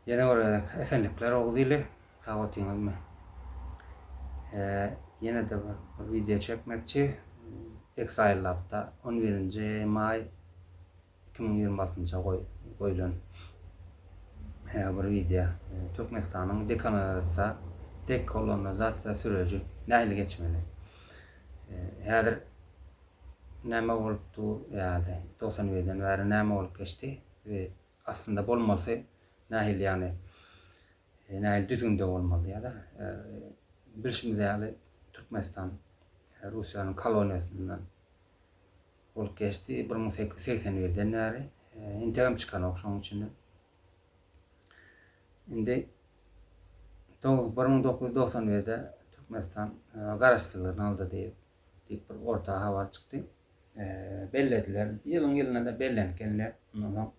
Ýene bir gezek esenlikler Oguz ili sag otyňyzmy. Ýene-de bir wideo çekmekçi. Exile Labda 11-nji maý 2026-njy goýlan bir wideo. Türkmenistanyň dekolonizasiýa dekolonizasiýa süreji nähili geçmeli? Häzir näme bolup dur ýa-da 91-den bäri näme bolup geçdi we Aslynda bolmalysy nähili ýagny nähili düzgünde bolmaly ýa-da bilşimiz ýaly Türkmenistan Russiýanyň koloniýasyndan bolup geçdi 1881-den bäri entegem çykanok şonuň içinden. Indi 1991-de Türkmenistan garaşsyzlygyny aldy diýip diýip bir orta habar çykdy. Bellediler. Ýylyň ýylyna-da bellenip gelinýär. Ondan soň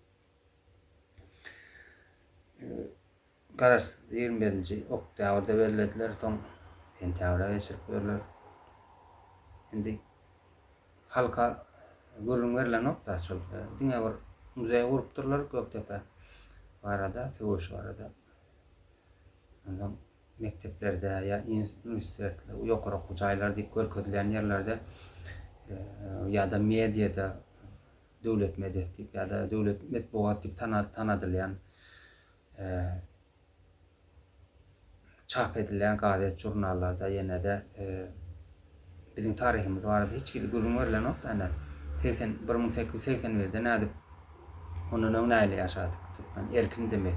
garaşsyz 21-nji oktýabrda bellediler, soň sentýabra geçirip ýörler. Indi halka gürrüň berlenok-da şol. Diňe bir muzeý gurupdyrlar Gökdepe barada, söweş barada. Ondan mekdeplerde ýa uniwersitetler, ýokary okuw jaýlary diýip görkezilýän ýerlerde ýa-da mediada döwlet mediasy diýip ýa-da döwlet metbugat diýip tanadylýan çap edilýän gazet, žurnallarda ýene-de biziň taryhymyz barada hiç hili gürrüň berlenok-da ine. 1881-de nädip Ondan öň nähili ýaşadyk? Türkmen erkindimi?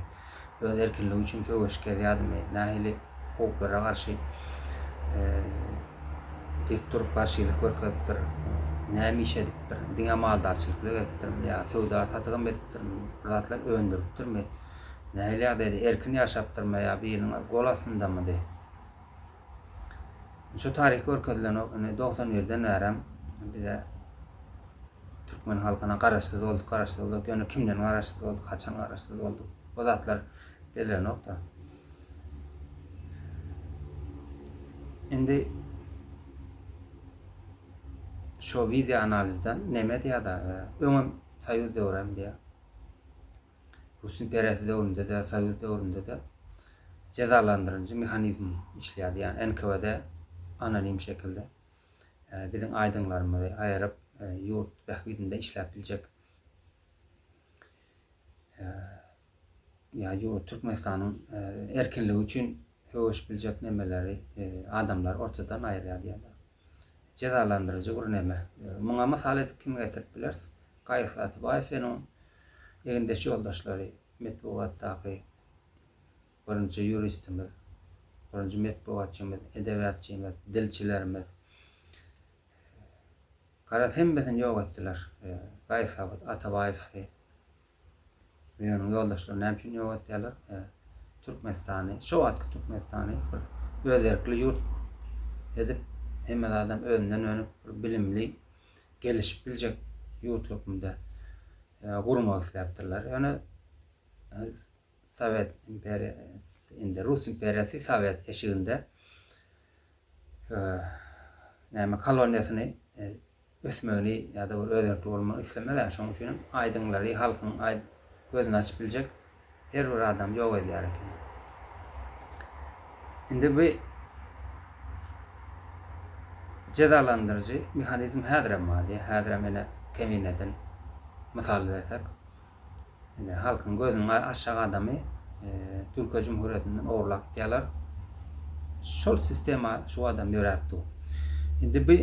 Öz erkinligi üçin söweş gezýärdimi? Nähili howplara garşy dik durup garşylyk görkezipdir? Näme iş edipdir? Diňe maldarçylyklyk edipdirmi ýa söwda-satygam edipdirmi? Bir zatlar öndüripdirmi? Nähili ýagdaýda erkin ýaşapdyrmy ýa biriniň gol astyndamydy? Şu taryh görkezilenok. Indi 91-den bärem bize Türkmen halkyna garaşsyz bolduk, garaşsyz bolduk. Ýöne kimden garaşsyz bolduk, haçan garaşsyz bolduk? Bu zatlar berilenok-da. Indi şu video analizden neme diýýär-de, öňem Soýuz döwrem diýýär. Rus imperiýasy döwründe-de, Soýuz döwründe-de jezalandyryjy mehanizm işleýärdi. Ýagny NKWD anonim şekilde biziň aýdyňlarymyzy aýyryp, ýurt bähbidinde işläp biljek ýa ýurt Türkmenistanyň erkinligi üçin söweşip biljek nemeleri, adamlary ortadan aýyrýardy ýa-da jezalandyryjy bir neme. Muňa mysal edip kimi getirip bileris? Gaýgysyz Atybaýew we onuň egindeş ýoldaşlary metbugatdaky birinji ýuristimiz, birinji metbugatçymyz, edebiýatçymyz, dilçilerimiz. Garaz hemmesini ýok etdiler. Gaýgysyz Atabaýewi we onuň ýoldaşlaryny näme üçin ýok etýärler? Türkmenistany, şo wagtky Türkmenistany bir özerkli ýurt edip, hemme zadam özünden önüp, bir bilimli, gelişip biljek ýurt hökmünde gurmak isläpdirler. Ýöne Sowet imperiýa indi Rus imperiýasy Sowet eşiginde näme koloniýasyny ösmegini ýa-da bir özerkli bolmagyny islemez-ä. Şonuň üçin hem aýdyňlary halkyň gözüni açyp biljek her bir adamy ýok edýär eken. Indi bu jezalandyryjy mehanizm häzirem bar diýýär. Häzirem ene Kemineden mysal bersek, Indi halkyň gözüniň aşak adamy Türkiýe Cumhuriyetinden ogurlap gitýärler. Şol sistema şu adam ýöräp dur. Indi bu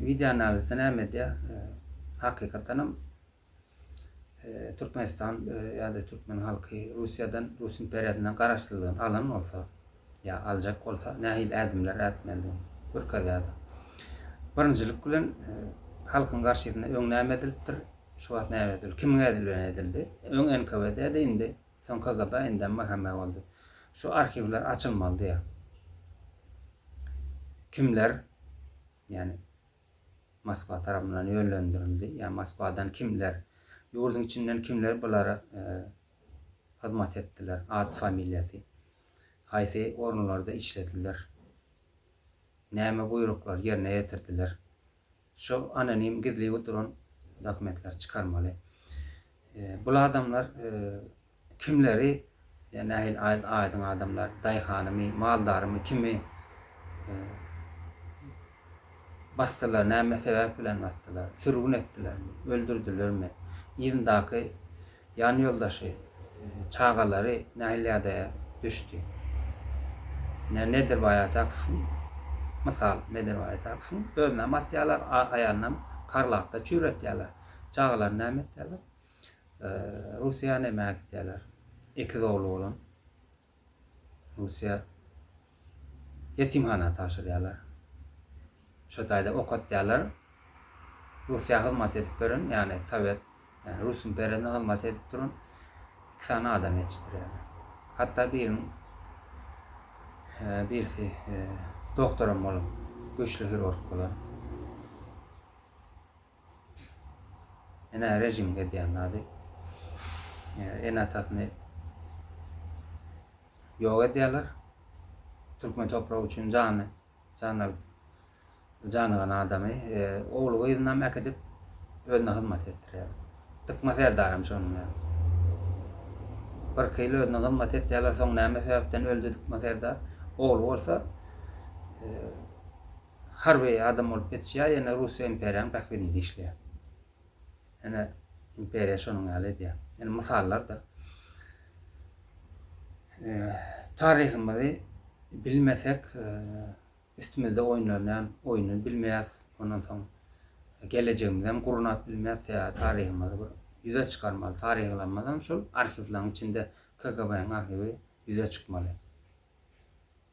video analizde näme edýär? Hakykatdan hem Türkmenistan ýa-da türkmen halky Russiýadan, Rus imperiýasyndan garaşsyzlygyny alan bolsa, ýa aljak bolsa nähili ädimler ätmelidigini görkezýärdi. Birinjilik bilen halkyň garşysyna öň näme edilipdir? Şu wagt näme edildi? Kimiň eli bilen edildi? Öň NKWD-di indi, soň KGB, indem MHM boldy. Şu arhiwler açylmaly diýýär. Kimler, ýagny Moskwa tarapyndan ýönlendirildi, ýa Moskwadan kimler, ýurduň içinden kimler bulara e, hyzmat etdiler, at familiýasy, haýsy orunlarda işlediler, näme buýruklar ýerine ýetirdiler. Şo anonim gizli duran dokumentleri çykarmaly. Bul adamlar kimleri. Nähili aýdyň adamlar, daýhanymy, maldarymy, kimi basdylar, näme sebäp bilen basdylar, sürgün etdilermi, öldürdilermi, yzyndaky ýan ýoldaşy, çagalary nähili ýagdaýa düşdi. Ine, Nedirbaý Atakowyň, mysal, Nedirbaý Atakowyň özünem atýarlar, aýalynam Karlakda çüýretýärler. Çagalaryny näme etýärler? Russiýa nämä äkitýärler? Ekiz ogly bolan Russiýa ýetimhana tabşyrýarlar. Şo taýda okatýarlar. Russiýa hyzmat edip beren, ýagny Sowet, ýagny Rus imperiýasyna hyzmat edip duran iki sany adam ýetişdirýärler. Hatda biriniň birisi doktoram bolan, güýçli hirurg bolan. Ene režimiň edýän zady. Ene-atasyny ýok edýärler. Türkmen topragy üçin jany, jan alyp, janygan adamy ogly gyzynam äkidip özüne hyzmat etdirýär. Dykma serdaram şonuň ýaly. Birki ýyl özüne hyzmat etýärler, soň näme sebäpden öldi Dykma serdar? Ogly bolsa Harby adam bolup ýetişýär, ýene Russiýa imperiýanyň bähbidinde işleýär. Ýene imperiýa şonuň ýaly edýär. Ýene mysallar-da. Taryhymyzy bilmesek, üstümizde oýnalýan oýny bilmeýäris. Ondan soň gelejegimizi hem gurnap bilmeýäris. Sebäbi taryhymyzy bir ýüze çykarmaly. Taryhlarymyzam şol arhiwleriň içinde KGB-niň arhiwi ýüze çykmaly.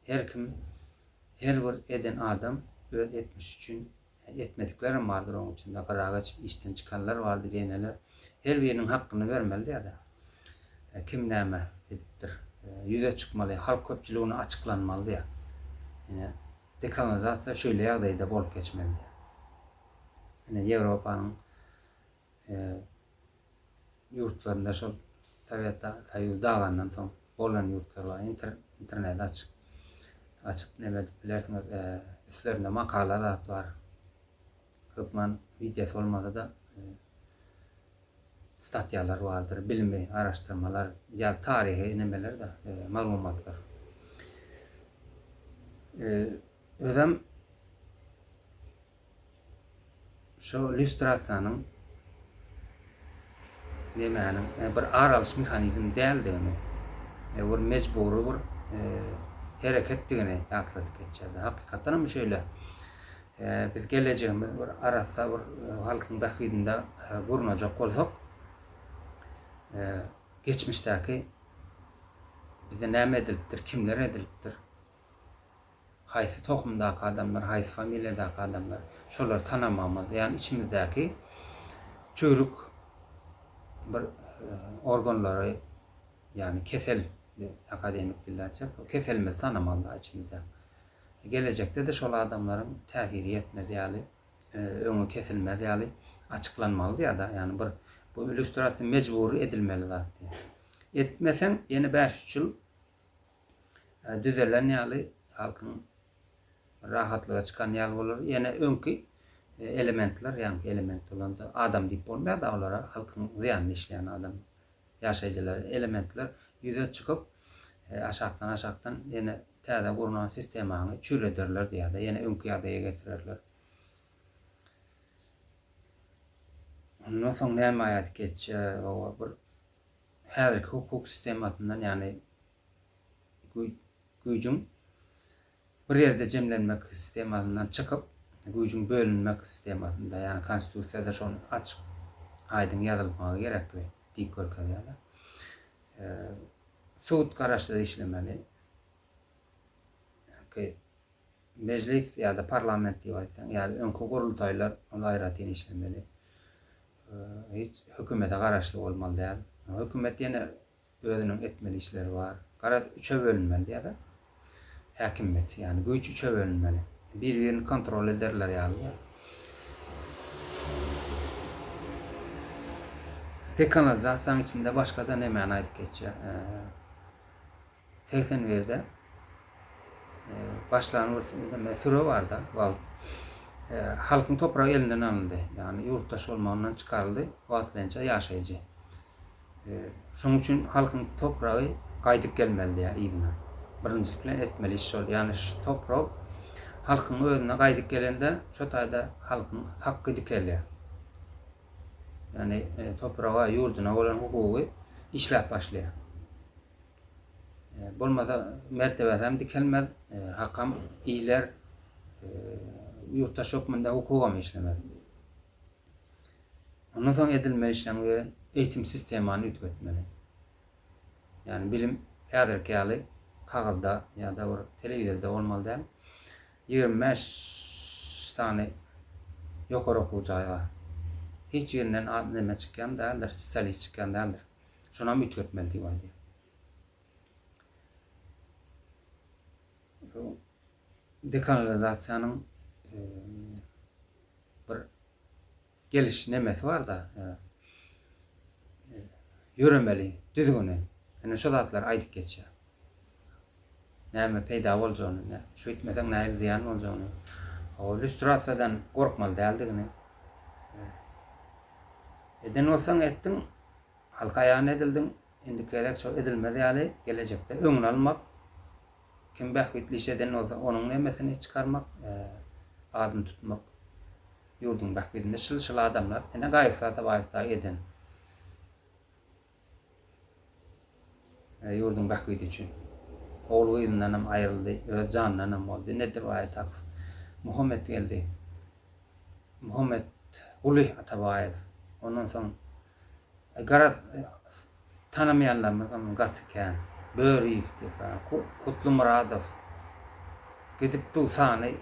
Her kim, her bir eden adam öz etmişi üçin, etmediklerem bardyr oň içinde, gyra geçip işden çykanlar bardyr ýeneler, her biriniň hakkyny bermeli däde. Kim näme edipdir, ýüze çykmaly, halk köpçüligine açyklanmaly diýýär. Ine, dekolonizasiýa şeýle ýagdaýda bolup geçmeli diýýär. Ine, Ýewropanyň ýurtlarynda şol Sowet Soýuzy dagandan soň bolan ýurtlar bar. Internet açyk. Açyp neme edip bilersiňiz. Üstlerinde makala zat bar. Hökman wideosy bolmasa-da statýalar bardyr, bilimi araşdyrmalar, ýa taryhy nemeler-de, maglumatlar. Özem Şu lýustrasiýanyň nemäniň bir ar alyş mehanizm däldigini, bir mejbury bir hereketdigini ýatladyp geçýärdi. Hakykatdan hem şeýle. Biz gelejegimiz bir arassa bir halkyň bähbidinde gurnajak bolsak, geçmişdäki bize näme edilipdir, kimler edilipdir, Haýsy tohumdaky adamlar, haýsy familiýadaky adamlar, şolary tanamagymyz, ýagny içimizdäki çüwrük bir organlary, ýagny kesel, akademik dilde aýtsak, keselimizi tanamaly içimizde. Gelejekde-de şol adamlaryň täsiri ýetmez ýaly, öňi kesilmez ýaly açyklanmaly ýa-da, ýagny bir bu illýustrasiýa mejbury edilmeli zat diýýär. Etmeseň, ýene bäş-üç ýyl Düzelen ýaly halkyň rahatlyga çykan ýaly bolar. Ýene öňki elementler, ýaňky element bolanda adam diýip bolmaýar-da olara, halkyň zyýanyny işleýän adam, ýaşaýjylar, elementler ýüze çykyp, aşakdan-aşakdan ýene täze gurnan sistemaňy çürederler diýýär-de, ýene öňki ýagdaýa getirerler. Ondan soň näme aýat geçýär, bir Häzirki hukuk sistemasyndan, ýagny güýjüň bir ýerde jemlenmek sistemasyndan çykyp, güýjüň bölünmek sistemasynda, ýagny konstitusiýada şony açyk, aýdyň ýazylmagy gerekli diýip görkezýärler. Sud garaşsyz işlemeli. Mejlis ýa-da parlament diýip aýtsaň, ýa-da öňki gurultaýlar ol aýratyn işlemeli. Hiç hökümete garaşly bolmaly däl. Hökümet ýene özüniň etmeli işleri bar. Garaz üçe bölünmeli diýýärler. Häkimiýet, ýagny güýç üçe bölünmeli. Bir-birini kontrol ederler ýaly. Dekolonizasiýanyň içinde başga-da nemäni aýdyp geçýär. 81-de başlan bir süre barda wagt. Halkyň topragy elinden alyndy. Ýagny ýurtdaş bolmagyndan çykaryldy, wagtlaýynça ýaşaýjy. Şonuň üçin halkyň topragy Gaýdyp gelmeli diýýär yzyna. Birinjilik bilen etmeli iş şol. Ýagny şu toprak halkyň özüne gaýdyp gelende şo taýda halkyň hakky dikelýär. Ýagny topraga, ýurduna bolan hukugy işläp başlaýar. Bolmasa mertebesi hem dikelmez, hakam iýler, ýurtdaş hökmünde hukugam işlemez. Ondan soň edilmeli işleň biri eýitim sistemany üýtgetmeli. Ýagny bilim häzirki ýaly kagyzda ýa-da bir telewizorda bolmaly däl. 25 sany ýokary okuw jaýy bar. Hiç birinden ad neme çykýan däldir, spesialist çykýan däldir. Şonam üýtgetmeli diýip aýdýar. Dekolonizasiýanyň bir geliş nemesi bar-da, ýöremeli düzgüni. Ine şo zatlary aýdyp geçýär. Näme peýda boljagyny, şeýtmeseň nähili zyýan boljagyny, lýustrasiýadan gorkmaly däldigini. Eden bolsaň etdiň, halka aýan edildiň, indiki gezek şo edilmez ýaly gelejekde öňüni almak, kim bähbitli iş eden bolsa onuň nemesini çykarmak, adyny tutmak. Ýurduň bähbidinde şyl-şyl adamlar, ine Gaýyp Atabaýew dagy eden. Ýurduň bähbidi üçin. Ogul-gyzyndanam aýryldy, öz janyndanam boldy. Nedirbaý Atakow, Muhammetgeldi, Muhammetguly Atabaýew, ondan soň Garaz, tanamaýanlarymyzam gaty kän. Böriýew diýip, Kutlumyradow. Gidip dur sany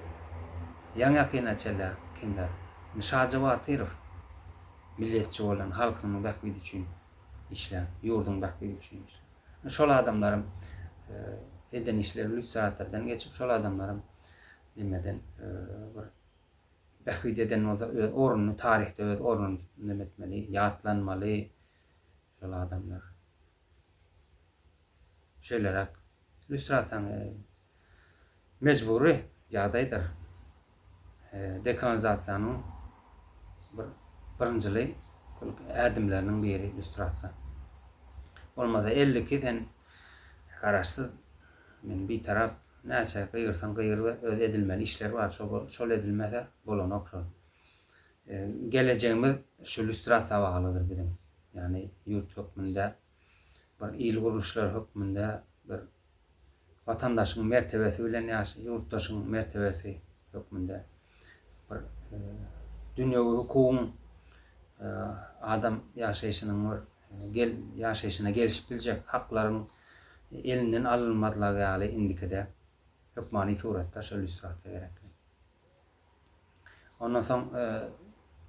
ýaňy-ýakyna çenli kimler. Indi Şaja Batyrow milliýetçi bolan, halkynyň bähbidi üçin işlän, ýurduň bähbidi üçin işlän. Şol adamlaram eden işleri lýustratordan geçip, şol adamlaram nemeden bir Bähbit eden bolsa öz ornuny taryhda öz ornuny neme etmeli, ýatlanmaly şol adamlar. Şeýleräk lýustrasiýaň mejbury ýagdaýdyr. Dekolonizasiýanyň bir birinjili ädimleriniň biri lýustrasiýa. Bolmasa 52 sen garaşsyz men bitarap Näçe gygyrsaň gygyryber öz edilmeli işler bar şol edilmese bolanok şol. Gelejegimiz şu lýustrasiýa baglydyr biziň. Ýagny ýurt hökmünde bir il gurluşlary hökmünde bir watandaşyň mertebesi bilen ýaş ýurtdaşyň mertebesi hökmünde bir dünýewi hukugyň adam ýaşaýşynyň bir gel ýaşaýşyna gelşip biljek haklaryň elinden alynmazlygy ýaly indikide hökmany suratda şol lýustrasiýa gerekli. Ondan soň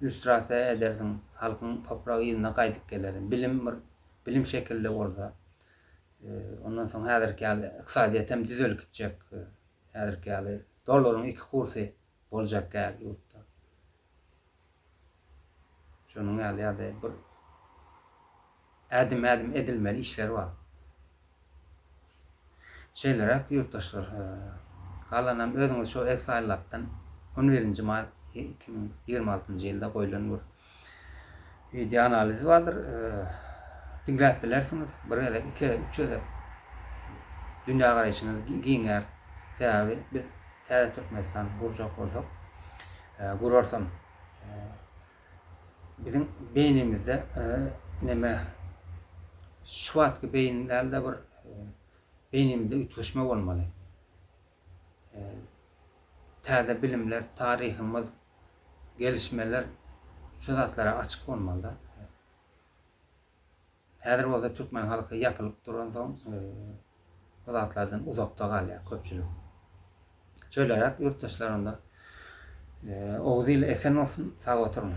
lýustrasiýa edersiň, halkyň topragy yzyna gaýdyp geler. Bilim bir bilim şekilde bolsa, ondan soň häzirki ýaly ykdysadyýet hem düzelip gitjek. Häzirki ýaly dollaryň iki kursy boljak däl ýurtda. Şonuň ýaly ýagdaý bir ädim-ädim edilmeli işler bar. Şeýleräk ýurtdaşlar, galanam özüňiz şo Exile Lab-dan on birinji maý 2026-njy ýylda goýlan bir wideo analizi bardyr. Diňläp bilersiňiz. Bir gezek, iki gezek, üç gezek dünýägaraýşyňyz giňär. Sebäbi biz täze Türkmenistan gurjak bolsak, gurarsam biziň beýnimizde neme şu wagtky beýin däl-de bir beýnimizde üýtgeşme bolmaly. Täze bilimler, taryhymyz, gelişmeler şu zatlara açyk bolmaly-da. Häzir bolsa türkmen halky ýapylyp duransoň bu zatlardan uzakda galýar köpçülik. Şeýleräk ýurtdaşlar onda Oguz ili esen bolsun sag oturyň.